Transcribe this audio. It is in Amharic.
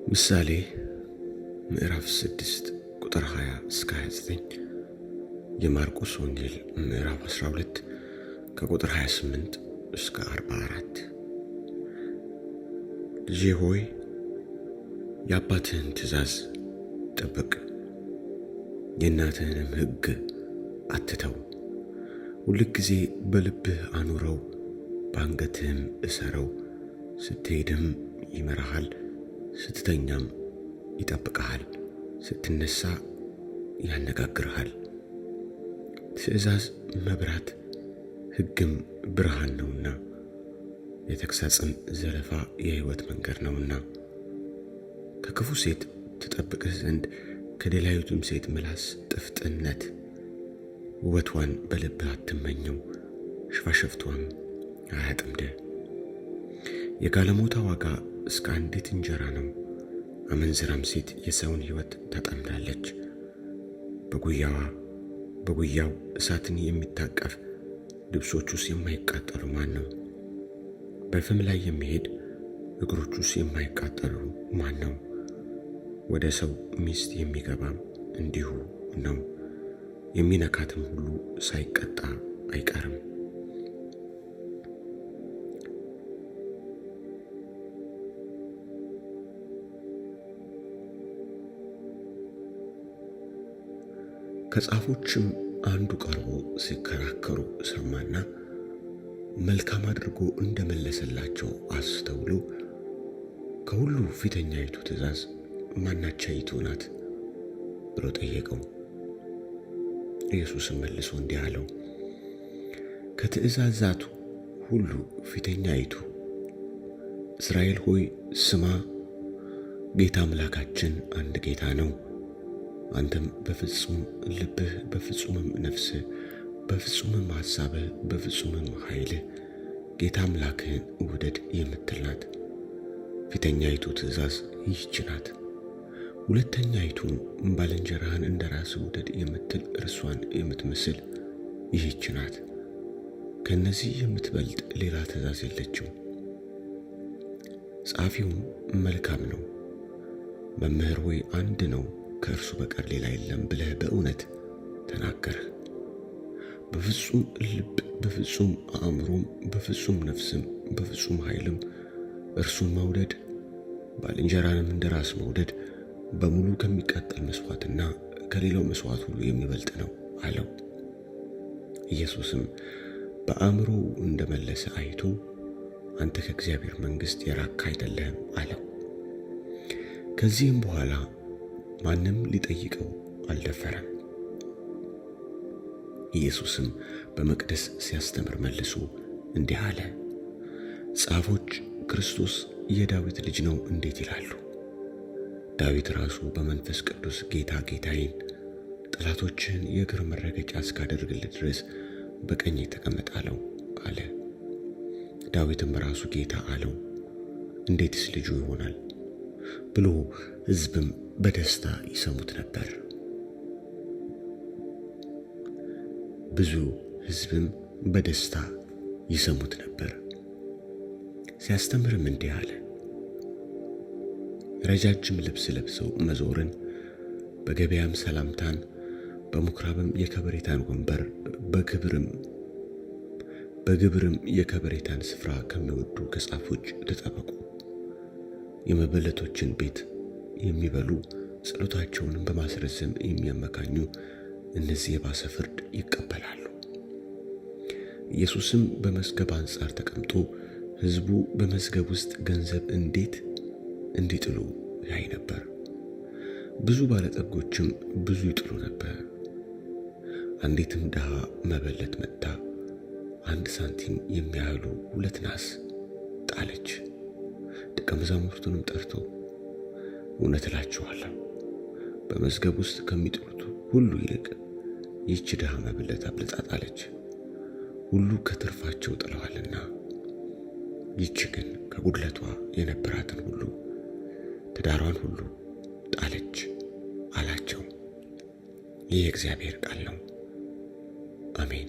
ምሳሌ ምዕራፍ 6 ቁጥር 20 እስከ 29፣ የማርቆስ ወንጌል ምዕራፍ 12 ከቁጥር 28 እስከ 44። ልጄ ሆይ፣ የአባትህን ትእዛዝ ጠብቅ፣ የእናትህንም ሕግ አትተው። ሁልጊዜ በልብህ አኑረው፣ በአንገትህም እሰረው። ስትሄድም ይመራሃል፣ ስትተኛም ይጠብቅሃል፣ ስትነሳ ያነጋግርሃል። ትእዛዝ መብራት፣ ሕግም ብርሃን ነውና፣ የተግሣጽም ዘለፋ የሕይወት መንገድ ነውና። ከክፉ ሴት ትጠብቅህ ዘንድ፣ ከሌላይቱም ሴት ምላስ ጥፍጥነት። ውበቷን በልብህ አትመኘው፣ ሽፋሽፍቷም አያጥምድህ። የጋለሞታ ዋጋ እስከ አንዲት እንጀራ ነው። አመንዝራም ሴት የሰውን ሕይወት ታጠምዳለች። በጉያው እሳትን የሚታቀፍ፣ ልብሶቹስ የማይቃጠሉ ማን ነው? በፍም ላይ የሚሄድ፣ እግሮቹስ የማይቃጠሉ ማን ነው? ወደ ሰው ሚስት የሚገባም እንዲሁ ነው። የሚነካትም ሁሉ ሳይቀጣ አይቀርም። ከጻፎችም አንዱ ቀርቦ ሲከራከሩ ሰማና፣ መልካም አድርጎ እንደመለሰላቸው አስተውሎ፣ ከሁሉ ፊተኛይቱ ትእዛዝ ማናቸይቱ ናት ብሎ ጠየቀው። ኢየሱስም መልሶ እንዲህ አለው፣ ከትእዛዛቱ ሁሉ ፊተኛይቱ፣ እስራኤል ሆይ ስማ፣ ጌታ አምላካችን አንድ ጌታ ነው። አንተም በፍጹም ልብህ፣ በፍጹምም ነፍስህ፣ በፍጹምም ሐሳብህ፣ በፍጹምም ኃይልህ ጌታ አምላክህን ውደድ የምትል ናት። ፊተኛይቱ ትእዛዝ ይህች ናት። ሁለተኛይቱም ባልንጀራህን እንደ ራስህ ውደድ የምትል እርሷን የምትመስል ይህች ናት። ከእነዚህ የምትበልጥ ሌላ ትእዛዝ የለችም። ጸሐፊውም፣ መልካም ነው፣ መምህር ሆይ፣ አንድ ነው፣ ከእርሱ በቀር ሌላ የለም ብለህ በእውነት ተናገርህ። በፍጹም ልብ፣ በፍጹም አእምሮም፣ በፍጹም ነፍስም፣ በፍጹም ኃይልም እርሱን መውደድ፣ ባልንጀራንም እንደ ራስ መውደድ በሙሉ ከሚቃጠል መሥዋዕትና ከሌላው መሥዋዕት ሁሉ የሚበልጥ ነው አለው። ኢየሱስም በአእምሮው እንደመለሰ አይቶ፣ አንተ ከእግዚአብሔር መንግሥት የራቅህ አይደለህም አለው። ከዚህም በኋላ ማንም ሊጠይቀው አልደፈረም። ኢየሱስም በመቅደስ ሲያስተምር መልሶ እንዲህ አለ። ጻፎች ክርስቶስ የዳዊት ልጅ ነው እንዴት ይላሉ? ዳዊት ራሱ በመንፈስ ቅዱስ ጌታ ጌታዬን፣ ጠላቶችህን የእግር መረገጫ እስካደርግልህ ድረስ በቀኜ ተቀመጥ አለው አለ። ዳዊትም ራሱ ጌታ አለው፣ እንዴትስ ልጁ ይሆናል ብሎ ሕዝብም በደስታ ይሰሙት ነበር። ብዙ ሕዝብም በደስታ ይሰሙት ነበር። ሲያስተምርም እንዲህ አለ። ረጃጅም ልብስ ለብሰው መዞርን፣ በገበያም ሰላምታን፣ በምኵራብም የከበሬታን ወንበር፣ በግብርም የከበሬታን ስፍራ ከሚወዱ ከጻፎች ተጠበቁ። የመበለቶችን ቤት የሚበሉ፣ ጸሎታቸውንም በማስረዘም የሚያመካኙ እነዚህ የባሰ ፍርድ ይቀበላሉ። ኢየሱስም በመዝገብ አንጻር ተቀምጦ ሕዝቡ በመዝገብ ውስጥ ገንዘብ እንዴት እንዲጥሉ ያይ ነበር። ብዙ ባለጠጎችም ብዙ ይጥሉ ነበር። አንዲትም ድሃ መበለት መጥታ 1 ሳንቲም የሚያህሉ 2 ናስ ጣለች። ደቀ መዛሙርቱንም ጠርቶ፣ እውነት እላችኋለሁ፣ በመዝገብ ውስጥ ከሚጥሉት ሁሉ ይልቅ ይህች ድሃ መበለት አብልጣ ጣለች። ሁሉ ከትርፋቸው ጥለዋልና፣ ይህች ግን ከጉድለቷ የነበራትን ሁሉ፣ ትዳሯን ሁሉ ጣለች አላቸው። ይህ የእግዚአብሔር ቃል ነው። አሜን።